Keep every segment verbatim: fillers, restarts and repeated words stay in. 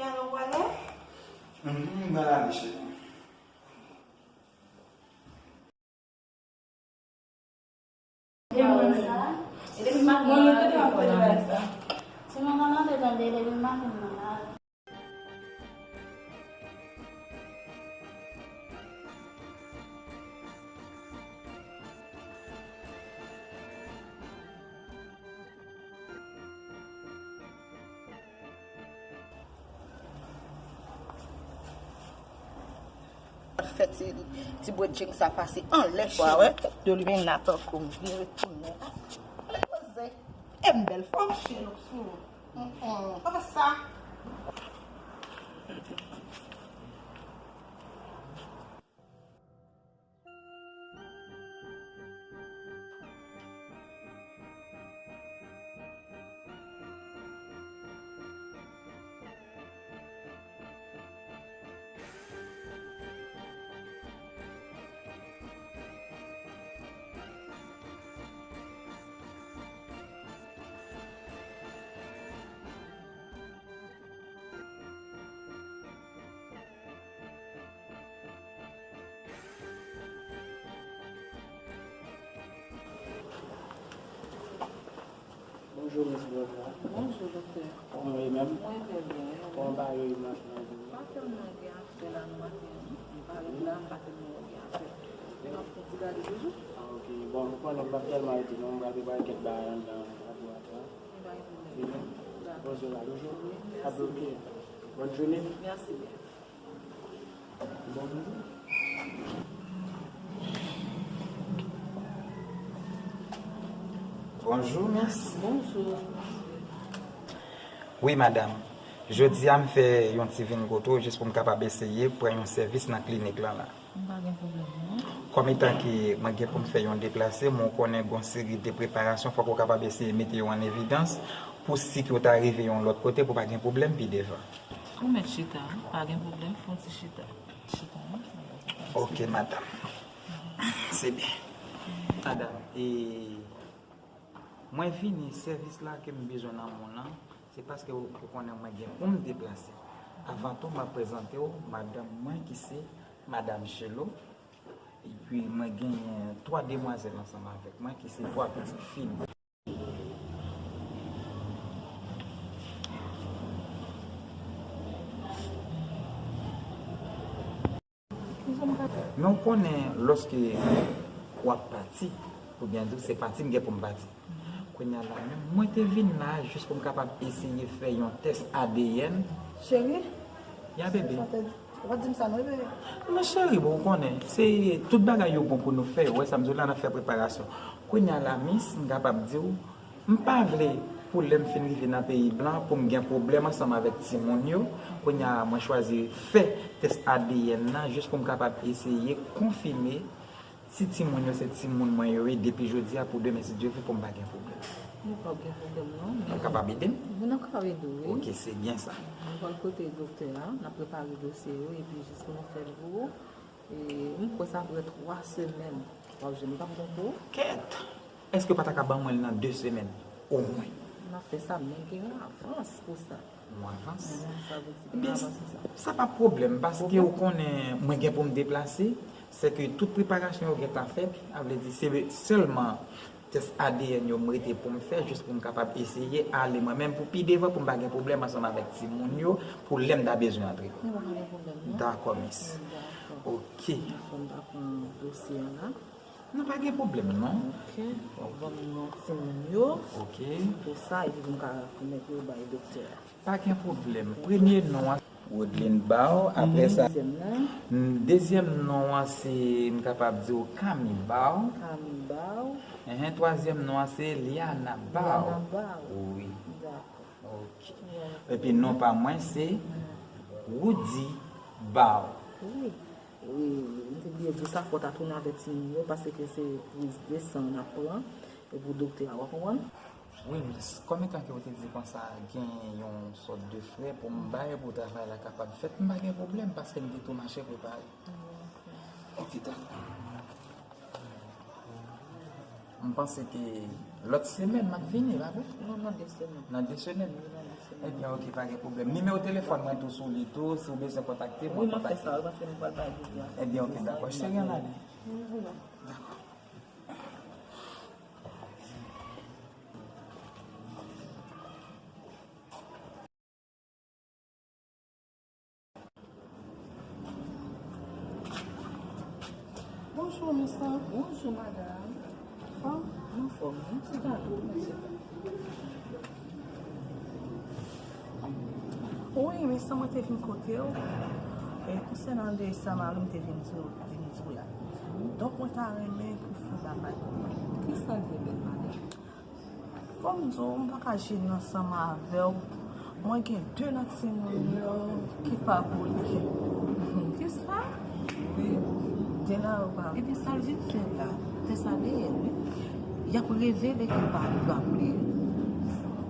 Alon prale? Mhm, m pral ale, cheri. E mwen menm. E depi maten mwen rete nan telefòn sa. Si mwen nan tande, tande, depi maten mwen la. Fè ti, ti bwè djeng sa pase anlè cheri. Tèt de lwen la tankou m vin retounen la. Poze. E m bèl fanm cheri sou. Mm, mm. Pa fè sa. Bonjou, Miss Gloria. Bonjou, doktè. Kòman w ye menm? Mwen trè byen. Kòman bagay yo mache nan vil la? Pa tèlman gen afè la nan maten an, non. M parèt la, m pa tèlman wè gen afè. M ap fè ti gade toujou. Ah, ok. Bon, ou konnen m p ap tèlman rete, non. M pral prepare kèk bagay anndan laboratwa. Pa gen pwoblèm. Dakò. Poze w la toujou. Wi, mèsi. Ap bloke. Bòn jounen. Mèsi byen. Bonjou, miss. Bonjou. Wi, madanm. Jodi a, m fè yon ti vin kote w jis pou m kapab eseye pran yon sèvis nan klinik lan la. M pa gen pwoblèm, non. Kòm etan ke mwen gen pou m fè yon deplase, men w konnen gon seri de preparasyon, fòk ou kapab eseye mete yo an evidans pou si ke w ta rive yon lòt kote, pou pa gen pwoblèm pi devan. Ou mèt chita, pa gen pwoblèm, fè yon ti chita. Chita, non? Ok, madanm. Se byen. Madanm, e, mwen vini, sèvis la ke m bezwen nan moun nan, se paske ou, ou konnen mwen gen pou m deplase. Avan tou, m ap prezante w madanm mwen ki se madanm Chelo. Epi mwen genyen twa demwazèl ansanm avèk mwen ki se twa pitit fi m. Men w konnen, lòske w ap pati, oubyen di w se pati m gen pou m pati. Kounye a la menm, mwen te vin la jis pou m kapab eseye fè yon tès A D N. Cheri? Ya, bebe. Ou pa t di m sa non, bebe. Men cheri, bon, ou konnen, se tout bagay yo bon pou nou fè. Ou wè sa m di w la, n ap fè preparasyon. Kounye a la, miss, m kapab di w, m pa vle pou lè m fin rive nan peyi blan, pou m gen pwoblèm ansanm avèk timoun yo. Kounye a, mwen chwazi fè tès A D N nan jis pou m kapab eseye konfime si timoun yo se timoun mwen yo ye depi jodi a pou demen, si Dye vle, pou m pa gen pwoblèm. Nou p ap gen pwoblèm, non. Ou kapab ede m? Wi, n ap kapab ede w, wi. Ok, se byen sa. Nou pral kote doktè a, n ap prepare dosye yo, epi jis pou nou fè l pou ou. E, m kwè sa prè twa semèn. W ap jwenn, ou p ap gon pou ou. Kèt! Èske w pa ta ka ban mwen l nan de semèn, omwen? N ap fè sa, men gen yon avans pou sa. Yon avans? Mhm, sa vle di gen yon avans pou sa. Sa pa pwoblèm, paske ou konnen mwen gen pou m deplase, se ke tout preparasyon yo gentan fèt, sa vle di se sèlman tès A D N yo m rete pou m fè, jis pou m kapab eseye ale mwen menm pou pi devan, pou m pa gen pwoblèm ansanm avèk timoun yo, pou lè m ta bezwen antre. Dakò, miss. Dakò. Ok. Fò m ta pran dosye a la. Non, pa gen pwoblèm, non. Ok. Ban m non timoun yo. Ok. Pou sa, epi pou m ka mete yo bay doktè a. Pa gen pwoblèm. Premye non an, Woodline Baw. Apre sa, dezyèm nan? Dezyèm non an se, m kapab di w, Kami Baw. Kami Baw. Enhen, twazyèm non an se Liana Baw. Liana Baw. Wi. Dakò. Ok. Epi non pa mwen se Woody Baw. Wi. Wi, m te bliye di w sa, fò w ta tounen avèk timoun yo, paske se priz de san n ap pran, e pou doktè a, w ap konprann? Wi, miss. Kòm etan ke w te di konsa, gen yon sòt de frè pou m bay pou travay la kapab fèt, m pa gen pwoblèm, paske m te tou mache prepare. Ok, dakò. M panse ke lòt semèn m ap vini, pa vre? Non, nan de semèn. Nan de semèn? Wi, nan de semèn. Ebyen, oke, pa gen pwoblèm. Nimewo telefòn mwen tou sou li tou, si w bezwen kontakte m, w ap kontakte m. Wi, m ap fè sa, wi, paske m pral bay Jezi a. Ebyen, oke, dakò. Cheri, ann ale. Dakò. Bonjou, mesye. Bonjou, madanm. Anfòm? Anfòm, wi. Ti gade, mesye. Wi, mesye, mwen te vin kote w. E konsènan de sa mari m te vin di w, vin di w la. Donk, mwen ta renmen pou w fè yon bagay pou mwen. Kisa l ye, bèl madanm? Fò m di w, m pa ka jeni ansanm avè w. Mwen gen de nan timoun yo ki pa pou li. Kisa? Wi, de nan yo pa. Ebyen, sa l vin fè la, tès A D N, wi. Y ap revele ke pa li pa pou li.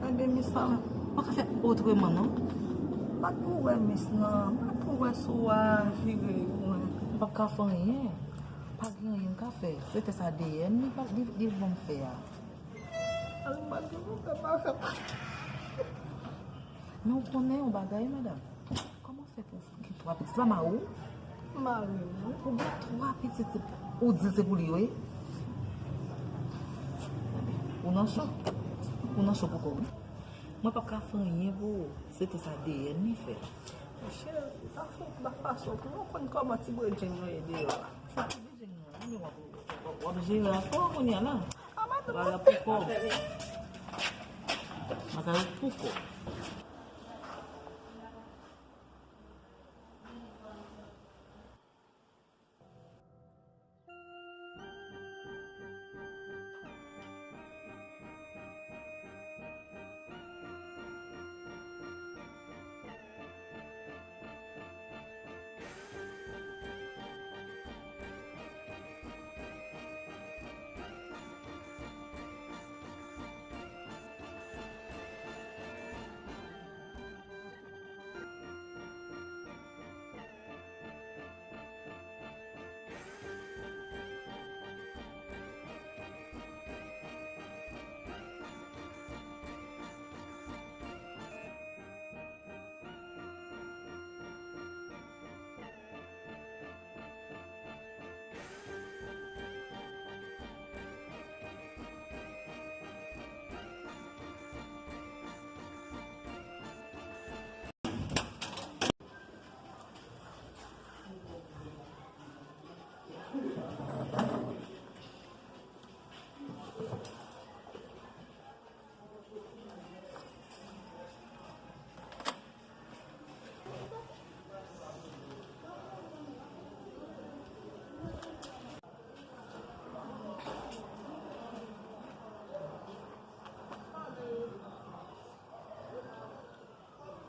Ebyen, Miss, m pa ka fè otreman, non. M pa t pou wè Miss nan, m pa t pou wè si w a vire, wi. M p ap ka fè anyen. Pa gen anyen m ka fè. Se tès A D N li, li, li ban m fè a. Alò, malgre mwen fè bagay. Men w konnen yon bagay, madanm? Kòman w fè pou w gen twa pitit? Se pa mari w? Mari m, wi. Ou gen twa pitit, ou di se pou li yo ye? Ou nan cho. Ou nan cho pou kò w, wi. Mwen p ap ka fè anyen pou ou. Se tès A D N li fè. Cheri, pa fè yon fason pou mwen konn kòman ti bredjenn yo ye deyò a. Sa ti bredjenn nou an, men w ap, w ap, w ap jere afè w kounye a la. Bagay pou kò. Bagay pou kò.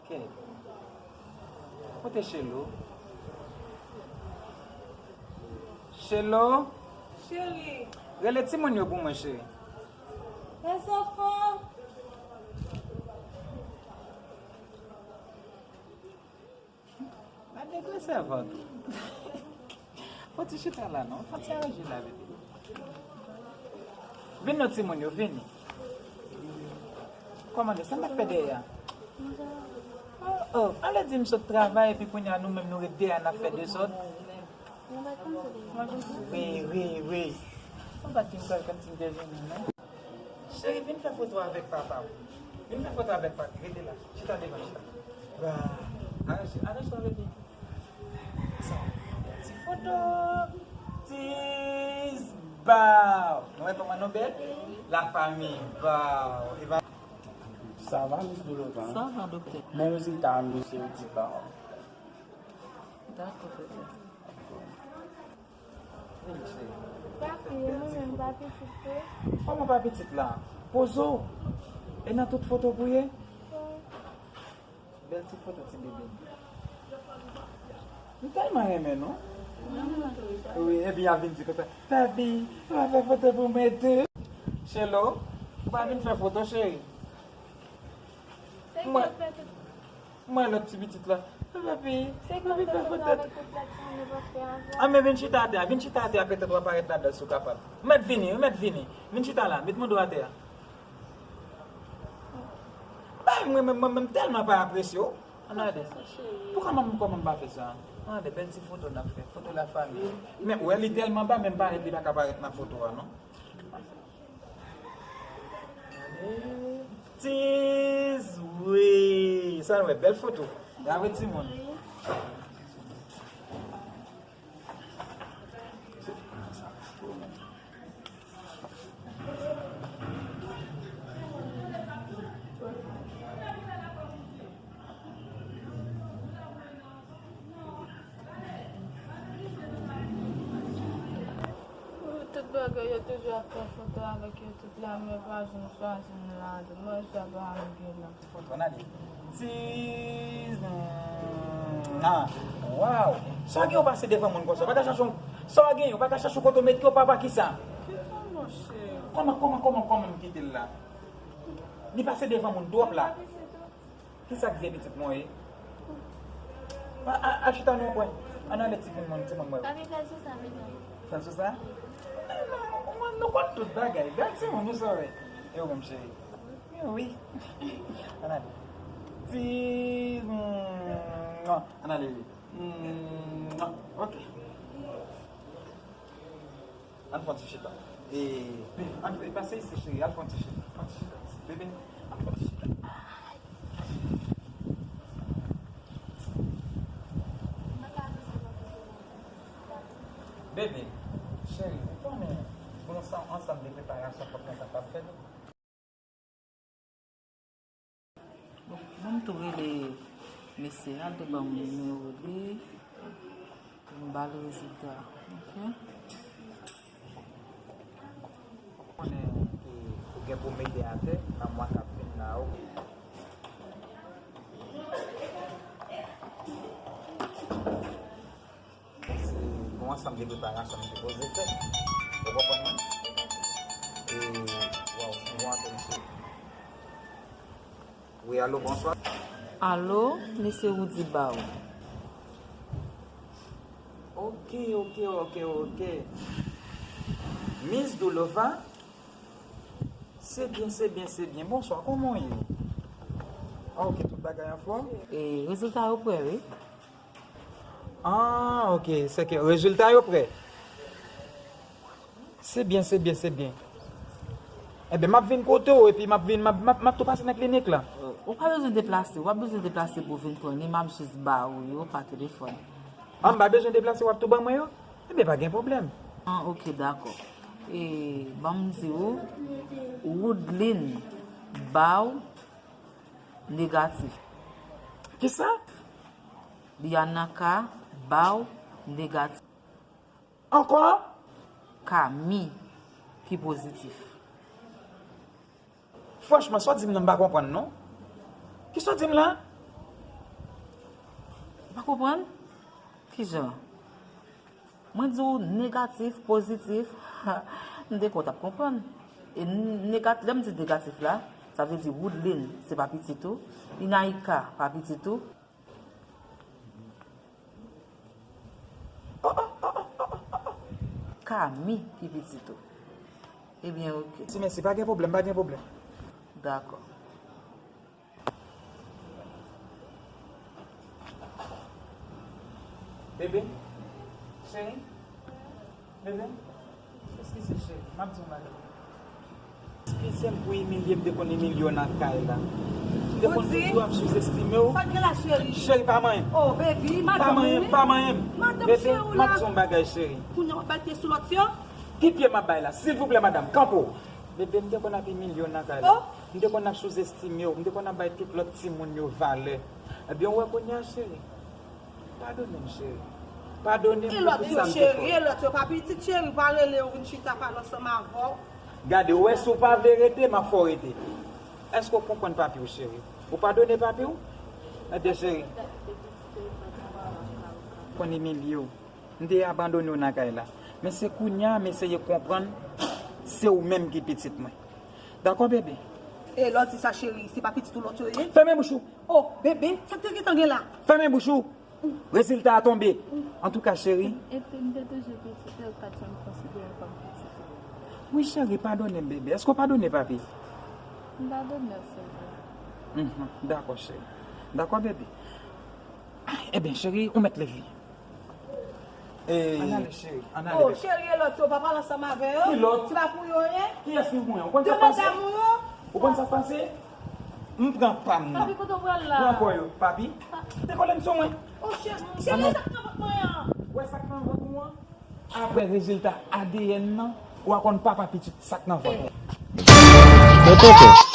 Ok. Kote Chelo? Chelo? Cheri. Rele timoun yo pou mwen, cheri. Les enfants. Gade gwo sèvant. Fò ti chita la non, fò ti aranje la bebe. Vin non timoun yo, vini. Kòmande, sa n ap fè dèyè a? Oh, oh, ale di m sot travay epi kounye a nou menm nou ret dèyè a n ap fè dezòd. Wi, wi, wi. Ou pa t gen pral kantin dèyè nou non. Cheri, vin fè foto avèk papa w. Vin fè foto avèk papi. Rete la. Chita devan, chita. Ba. Aranje, aranje w avèk li. Sa. Ti foto. Cheese. Ba. Nou wè kòman nou bèl? La famille. Ba. Eva. Ça va, Miss Donovan? Ça va, doktè. Men rezilta an dosye yo di ba. Dakò, doktè. Papi, e mwen menm, pa pitit tou? Kòman pa pitit la? Poze w. E nan tout foto pou ye? Wi. Bèl ti foto ti bebe. M tèlman renmen nou. Wi, epi y ap vin di konsa, papi, ou pa fè foto pou mwen tou? Chelo, ou pa vin fè foto, cheri? Se ki ap fè tout. Mwen lòt ti pitit la. Papi, papi, fè poutèt. Ah, men vin chita atè a, vin chita atè a, petèt w ap parèt ladan si w kapab. Ou mèt vini, ou mèt vini. Vin chita la, met mwen do atè a. Bay mwen, mwen, mwen, mwen tèlman pa apresye w. Ann ale. Poukòman, kòman m pa fè sa? Ann ale, bèl ti foto n ap fè, foto la fanmi. Men, ou wè, li tèlman ba, menm parèt, li pa ka parèt nan foto a, non. Cheese, wi. Sa nou wè, bèl foto. Bravo, timoun. Tout bagay yo toujou ap fè foto avèk yo tout la, men pa janm chwazi m ladan. Mwen sa pa anyen gen la. Foto, ann ale. Cheese. Ah, waw. Sa w gen, ou pase devan moun konsa. Ou pa ka chache yon, sa w gen, ou pa ka chache yon kote w met yo, papa, kisa? Kisa, monchè? Kòman, kòman, kòman, kòman m kite l la? Li pase devan moun twòp la. Kisa k vye pitit mwen ye? A, a, al chita nan yon kwen. Ann ale timoun mwen, timoun mwen. Papi, fè l sou sa, pitit. Fè l sou sa? Non, non, nou konn tout bagay. Gad timoun, nou sore. E ou menm, cheri? Wi. Ann ale. Ti, mm, ann ale, wi. Mm, ok. Ann fè yon ti chita. E, ann, pase isi, cheri, al fè yon ti chita. Fè yon ti chita isi. Bebe, ann fè yon ti chita. Bebe, cheri, ou konnen, pou yon ansanm de preparasyon fòk mwen kapab fè tou. Bon, m tou rele mesye a, l te ban m nimewo li, pou m ba l rezilta. Ok. Konnen, e, ou gen pou mete atè nan mwa k ap vin la, ok. Se yon ansanm de preparasyon m sipoze fè. Ou konprann mwen? E, waw, m bon anpil, cheri. Wi, alo, bonswa. Alo, mesye Rudy Baw. Ok, ok, ok, ok. Miss Doulova? Se byen, se byen, se byen. Bonswa, kòman w ye? Ah, ok, tout bagay anfòm? E, rezilta yo prè, wi. Ah, ok, se ke rezilta yo prè. Se byen, se byen, se byen. Enben, m ap vin kote w, epi m ap vin, m ap, m ap, m ap tou pase nan klinik la. Ou pa bezwen deplase, w ap bezwen deplase pou w vin pran li, m ap jis ba ou yo pa telefòn. Ah, m pa bezwen deplase, w ap tou ban mwen yo? Enben, pa gen pwoblèm. Ah, ok, dakò. E, ban m di ou, Woodline Baw negatif. Kisa? Liana K Baw negatif. Ankò? Kami ki pozitif. Franchman, sa w di m nan, m pa konprann, non. Kisa w di m la? Ou pa konprann? Kijan? Mwen di w negatif, pozitif. M te kwè w t ap konprann. E negat-, lè m di negatif la, sa vle di Woodline, se pa pitit ou. Inaïka, pa pitit ou. Kami ki pitit ou. Ebyen, ok. Ti mèsi, pa gen pwoblèm, pa gen pwoblèm. Dakò. Bebe, cheri, bebe, eskize cheri, m ap di yon bagay. Eskize m pou imilye m te konn imilye w nan kay la. M te konn toujou ap souzestime w. Sa k gen la, cheri? Cheri, pa manyen m. Oh, baby, pa manyen m, pa manyen m. Bebe, m ap di yon bagay, cheri. Kounye a w ap bay pye sou lòt yo? Ki pye m ap bay la? Silvouplè, madanm, kanpe w. Bebe, m te konn ap imilye w nan kay la. M te konn ap souzestime w. M te konn ap bay tout lòt timoun yo valè. Ebyen, ou wè kounye a, cheri. Padone m, cheri. Padone m pou tout sa m te fè w. E lòt yo, cheri, e lòt yo pa pitit, cheri, pa rele yo vin chita pale ansanm avè w. Gade, ou wè, si w pa vle rete, m ap fè w rete. Èske w konprann papi w, cheri? Ou padone papi w? Ebyen, cheri. Konn imilye w. M te abandone w nan kay la. Men se kounye a m eseye konprann se ou menm ki pitit mwen. Dakò, bebe? E lè w di sa, cheri, se pa pitit ou lòt yo ye? Fèmen bouch ou. Oh, bebe, sa k te gentan gen la? Fèmen bouch ou. Rezilta a tonbe. Antouka, cheri. Epi m te toujou pitit, ou pa t janm konsidere m kòm pitit ou. Wi, cheri, padone m, bebe. Èske w padone papi? M padone w, sèlman. Mhm, dakò, cheri. Dakò, bebe. Ebyen, cheri, ou mèt leve. E, ann ale, cheri. Ann ale, bebe. Oh, cheri, e lòt yo, pa pale ansanm avè yo. Ki lòt? Se pa pou yo, ye? Kiyès ki pou yo? Ou konn sa k pase? De madanm ou yo? Ou konn sa k pase? M pran pa m nan. Papi, kote w pral la? Pran kò yo, papi. Dekole m sou mwen. Oh, cheri, cheri, sa k nan vant mwen an? Wè sa k nan vant ou an? Apre rezilta A D N nan, w a konn papa pitit sa k nan vant ou. Men tonton,